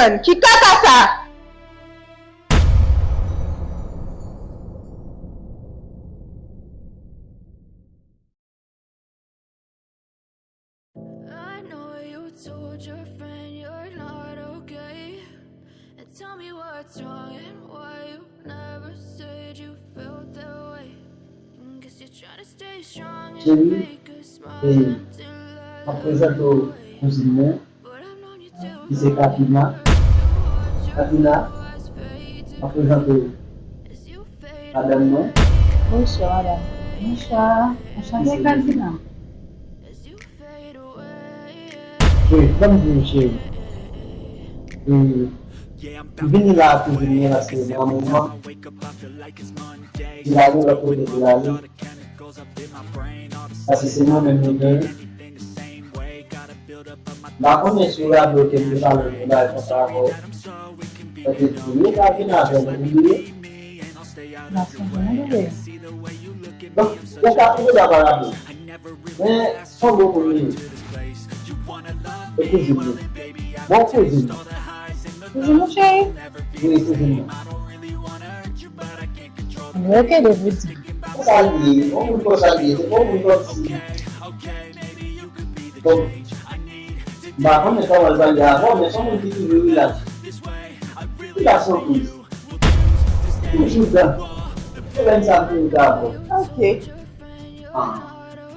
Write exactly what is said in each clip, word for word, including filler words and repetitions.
Ki kaka sa? I know you told your friend you're not okay. And tell me what's wrong and why you never said you felt that way. Guess you're trying to stay strong and Cheri, fake a smile e until I m ap prezante w kouzin mwen, ki se Katina. Katina, m ap prezante w madanm mwen. Bonswa, madanm. Bonswa. Anchante, Katina. Wi, ban m di w, cheri. E, m vini la a kouzin mwen paske nan moman, li la gen lòt kote pou l ale. Paske se mwen menm li genyen. M pa konnen si w raple w ke m te pale yon bagay konsa avè w. Mwen te di w, ou ka vin avè m, ou bliye. M ap sonje, non, bebe. Donk, ou ka, ou ka pa raple w. Men, se yon bon kouzin. E kouzin mwen. Bon kouzin. Kouzin ou, cheri? Wi, kouzin mwen. Mwen oke de pou di. Konsa l ye, yon moun konsa l ye, se pa yon moun kòmsi. Bon, m pa konnen kòman l pral ye avè w, men se yon moun ki toujou rilaks. Rilaks anpil. Toujou dan. Se lè m sa m toujou dan avè w. Oke. Ah,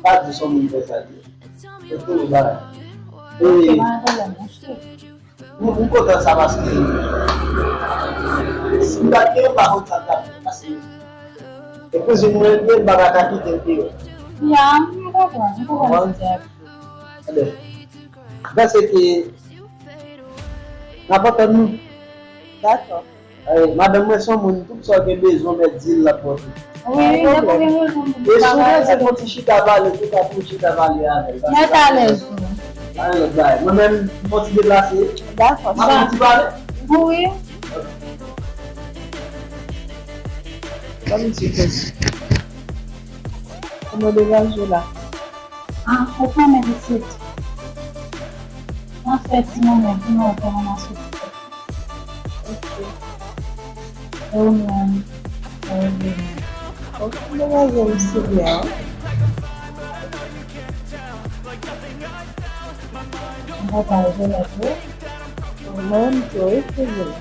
pa di se yon moun konsa l ye. Se toujou bagay. E, oke, pa gen pwoblèm, monchè. M, m kontan sa paske si m pa t gen, m pa konn sa m t ap fè paske e kouzin mwen li ye, m pa ka kite l deyò. Ya, m konprann, m konprann sa w di a. Ebyen, m panse ke n ap antann nou. Dakò. Eh, madanm mwen se yon moun, tout sa w gen bezwen, w mèt di l, l ap pote. Wi, depi w gen rezon pou e si w bezwen fè yon ti chita pale, se sa pou w chita pale avè l. Mèt alèz wi. Pa gen lòt bagay. Mwen menm, m fè yon ti deplase. Dakò, m ap fè yon ti pale. Wi. Ban m ti pèse. Kòman degaje la? Ah, ou konnen pitit. Mwen fè ti monnen pou nou, kòman m a soti. Ok. E ou menm? Ou menm? Ok, m degaje m sou byen. M pa pale de lòt wi. Ou menm tou, wi, kouzin.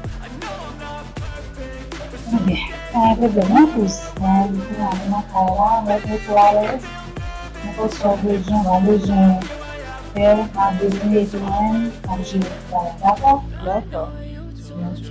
Ebyen, pa gen pwoblèm non, kouz. Mwen, m ap nan kay la, mwen tou alèz. Nenpòt sa w bezwen, w bezwen fè, m ap bezwen ede mwen, m ap jere tout bagay, dakò? Dakò. Ok.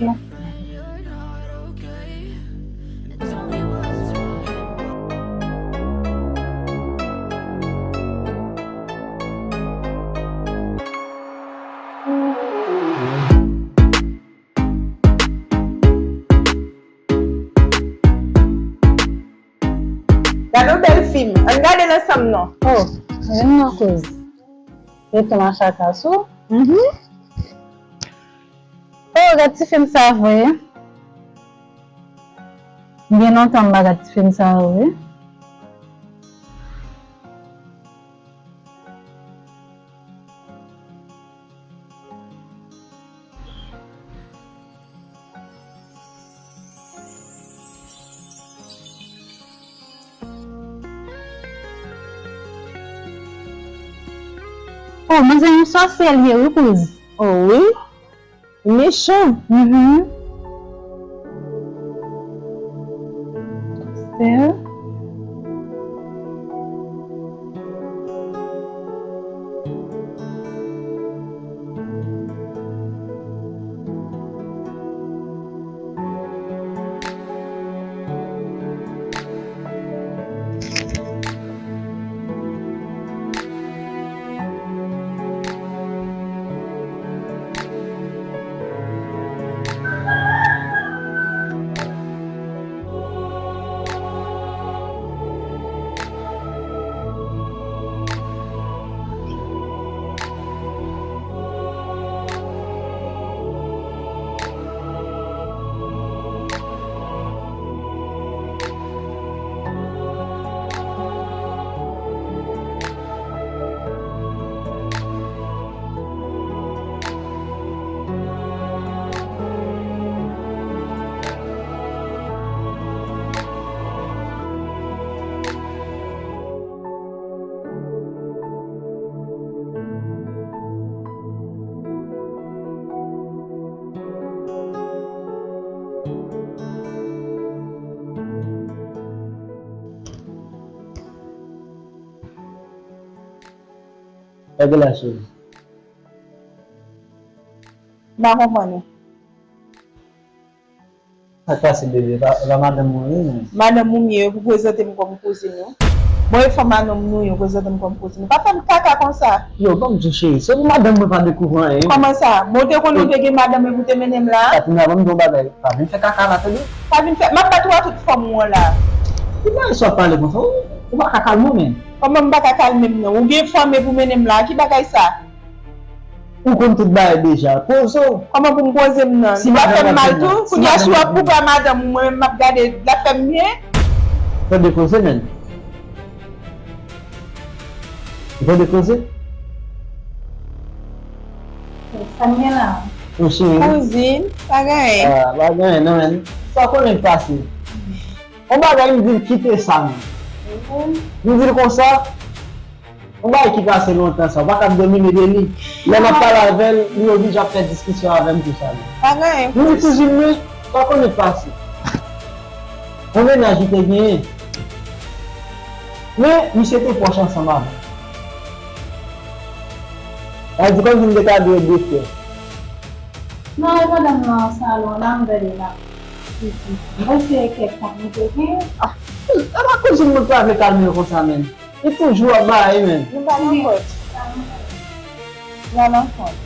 Gade yon bèl fim. Ann gade l ansanm non. Oh, menm non kouz. Yo tou mache ak asou. Mhm. Oh, gad ti fim sa vre. Gen lontan m pa gad ti fim sa yo vre. Oh, manzè yon sòsyè l ye wi, kouz. Oh wi. Mechan. Mhm. Sè. Sa gen la, cheri? M pa konprann ou. Sa k pase, bebe? E pa, e pa madanm mwen, wi, men. Madanm ou m ye, pou prezante m kòm kouzin ou. Bon, e fò madanm nou yo prezante m kòm kouzin ou. Pa fè m kaka konsa. Yo, ban m di w, cheri, se pou madanm mwen pa dekouvri anyen. Kòman sa? Bon, ou te konn ou te gen madanm epi ou te mennen m la? Katina, ban m di w yon bagay. Pa vin fè kaka la, tande? Pa vin fè, m ap bat ou a tout fòm ou an la. Ki bagay sa w ap pale konsa? Ou, ou pa ka kalme w, men. Kòman m pa ka kalme m nan? Ou gen fanm epi w mennen m la. Ki bagay sa? Ou konn tout bagay deja. Poze w. Kòman pou m poze m nan? Li va fè m mal tou. Kounye a, si w ap koupe a madanm ou, mwen menm m ap gade, l ap fè m byen? Tande koze, menn. Ou tande koze? Sa m gen la? Mon cheri. Kouzin, pa gen anyen. Ah, pa gen anyen, non, menn. Sa w konnen k pase? Yon bagay, m di l kite sa, menn. M di l konsa, yon bagay ki pase lontan sa, ou pa kab domine de li. Lè m ap pale avè l, li oblije ap fè diskisyon avè m pou sa, menn. Pa gen anyen. M di kouzin mwen, sa w konnen k pase. Yon mennaj li te genyen. Men, misye te pwòch ansanm avè m. Sa vle di kòmsi m te ka di yo de frè. Non, e madanm nan nan salon la, m gade la. Mwen se kèk kont mwen te gen. Ah, e pa kouzin mwen k pa vle kalme l konsa, menn. Li toujou ap bay, menn. Nou pa nan kont. Nou pa nan kont.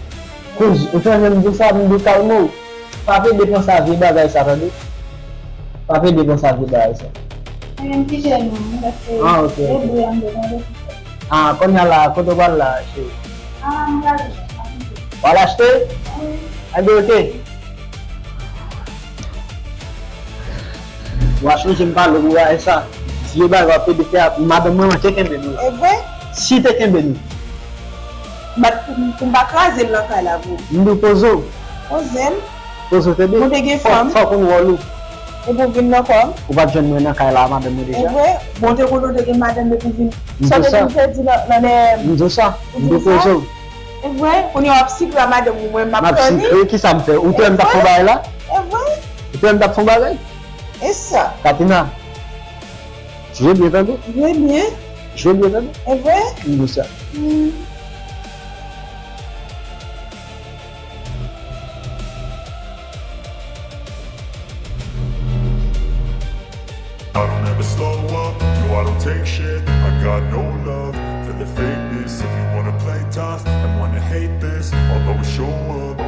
Kouz, ou fè menm di sa, m di w kalme w. Pa pede panse a vye bagay sa, tande. Pa pede panse a vye bagay sa. Mwen menm ki jèn, mwen, paske... Ah, ok, ok. Debri a m te tande. Ah, kounye a la, kote w pral la, cheri? Ah, m prale achte. W al achte? Wi. Enben, ok. W a chonje m pale w pou bagay sa. Vye bagay w ap pede fè a, madanm mwen manke kenbe nou la. E vre? Si te kenbe nou. Bat pou m, pou m pa kraze l nan kay la pou ou. M di w poze w. Poze m. Poze w tande. Mwen te gen fanm. Fò, fò w konn wòl ou. Epi w vin nan kò m. Ou pa t jwenn mwen nan kay la, madanm mwen deja. E vre? Bon, te konn ou te gen madanm epi w vin. Sa w te vin pèdi nan, nan dèyè m. M di w sa. M di w poze w. E vre? Kounye a w ap sikre a madanm ou, mwen m ap kanni. M ap sikre, kisa m fè? Ou te wè m t ap fè yon bagay la? E vre? Ou te wè m t ap fè yon bagay? E sa? Katina, jwe byen tande. Jwe byen. Jwe byen tande. E vre? M di w sa. Hmm. I don't ever slow up, no, I don't take shit. I got no love for the fakeness. If you wanna play tough and wanna hate this, I'll always show up.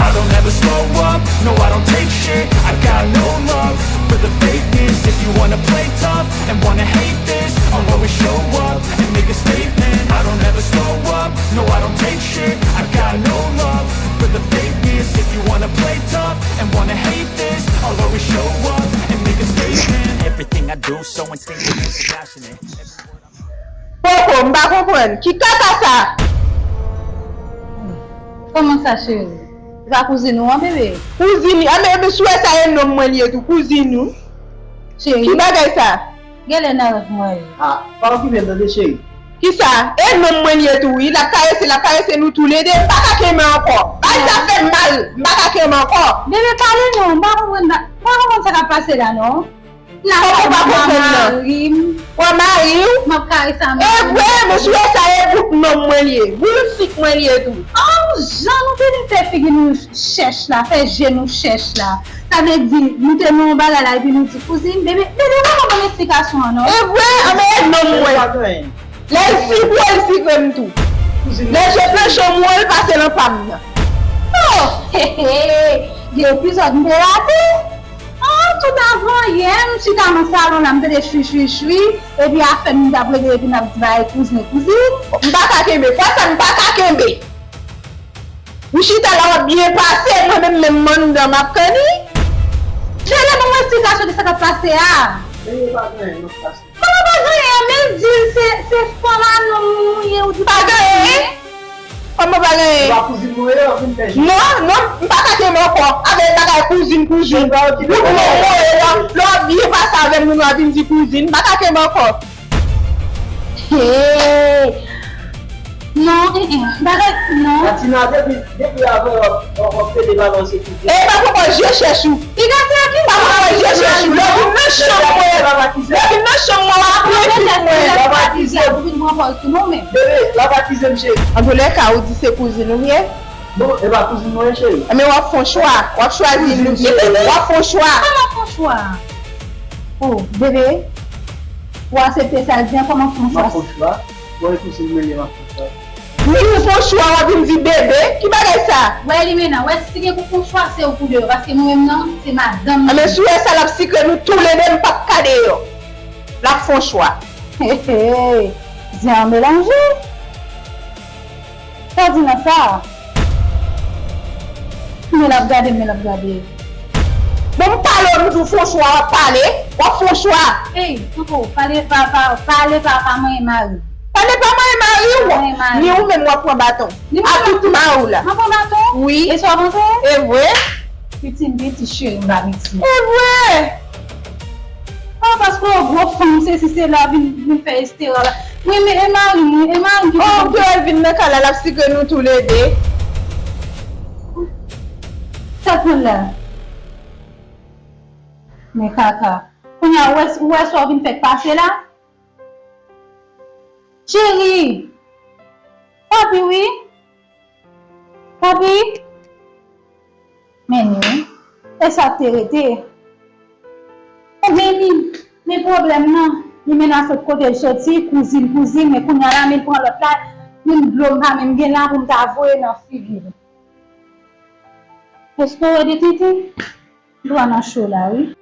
I don't ever slow up, no, I don't take shit. I got no love for the fakeness. If you wanna play tough and wanna hate this, I'll always show up and make a statement. I don't ever slow up, no, I don't take shit. I got no love for the fakeness. If you wanna play tough and wanna hate this, I'll always show up and make a statement. Everything I do so instinctive and so passionate. Poko, m pa konprann. Ki kaka sa? Kòman sa, cheri? Se pa kouzin ou an, bebe? Kouzin li. A, men, men si w wè sa, e nonm mwen li ye tou. Kouzin ou? Cheri. Ki bagay sa? Genlè nan rèv mwen ye. Ah, pa okipe m tande, cheri. Kisa? E nonm mwen li ye tou, wi. L ap karese, l ap karese nou toulede. M pa ka kenbe ankò. Bagay sa fè m mal. M pa ka kenbe ankò. Bebe, pale non. M pa konprann, m pa konprann sa k ap pase la, non. Kòman w pa konprann nan? Mari m. Pran mari w? M ap karese a mari m. E vre, men si w wè sa, e bout nonm mwen li ye. Boul sik mwen li ye tou. Oh, jan nou vini fè figi nou chèch la, fè je nou chèch la. Sa vle di, nou te nan yon bagay la, epi nou di, kouzin, bebe, bebe, pa konprann esplikasyon an, non. E vre, anben, e nonm mwen. Lè l sikre, l sikre m tou. Lè je planche m wè l pase nan pa m nan. Oh, he, he, de epizòd m te rate. Oh, tout avan yè, m chita nan salon la, m tande chwi, chwi, chwi. Epi afè m, m t ap regle, epi n ap di bagay kouzin, kouzin. M pa ka kenbe. Fwa sa, m pa ka kenbe. M chita la, w ap byen pase, mwen menm, menm m anndan, m ap kanni. Cheri, ban mwen esplikasyon de sa k ap pase a. Bebe, pa gen anyen, non, pase. Kòman pa gen anyen? Men di l se, se fanm a nonm ou ye, ou di pa gen anyen. Kòman pa gen anyen? Se pa kouzin mwen ye, w ap vin fè je. Non, non, m pa ka kenbe ankò. Avèk bagay kouzin, kouzin. Ou pran mwen la, lè w ap byen pase avè m, nou, w ap vin di kouzin. M pa ka kenbe ankò. Hey! Non, eh, eh, bagay, non. Katina, depi, depi avan, w ap, w ap pede balanse kouzin. E pa poko je chèch ou. Piga se a ki pa poko je chèch ou. Lè w vin nan chanm mwen, lè w vin nan chanm mwen, w ap pran Mwen, l ap akize m. Ou vin pran pòz sou nou menm. Bebe, l ap akize m, cheri. Antoulèka, ou di se kouzin ou m ye? Bon, e pa kouzin mwen, cheri. Men w ap fè yon chwa. W ap chwazi nou. W ap fè yon chwa. Kòman fè yon chwa? Oh, bebe, ou aksepte sa l di an, kòman fè yon chwa? M ap fè yon chwa. Bon, e kouzin mwen ye, m ap fè yon chwa. Si w fè yon chwa, w ap vin di bebe? Ki bagay sa? Wè, Limena, wè, si gen pou fè yon chwa, se ou pou deyò, paske nou menm nan, se madanm nou. Men si w wè sa, l ap sikre nou toulede, m p ap ka deyò. L ap fè yon chwa. Hey, hey, zen an melanje. Sa w di nan sa? Men l ap gade m, men l ap gade. Bon, m pale w, m di w fè yon chwa, w ap pale, w ap fè yon chwa. Ey, Koko, pale pa, pa, pale pa, pa manyen mari. Pale pa manyen mari w. Pa manyen mari. Ni ou menm w ap pran baton. Ni ou menm. A tout mari w la. M ap pran baton? Wi. E sa w panse? E vre. Piti m piti, cheri m pa piti. E vre. Ah, paske w gwo fanm, sesi sela, vin, vin fè estera la. Wi, men e mari m, wi, e mari m ki... Oh, pou l vin nan kay la, l ap sikre nou toulede. Sa k pran la? Men kaka. Kounye a, ou wè, ou wè sa w vin fè k pase la? Cheri! Papi, wi! Papi! Men ni, wi. E sa k te rete. Men li, men pwoblèm nan, li mennen a sot kote l soti, kouzin, kouzin, men kounye a la, men l pran lòt la, menm dlo m pa menm gen la pou m ta voye nan figi l. Èske w wè de tenten? Dwa nan cho la, wi.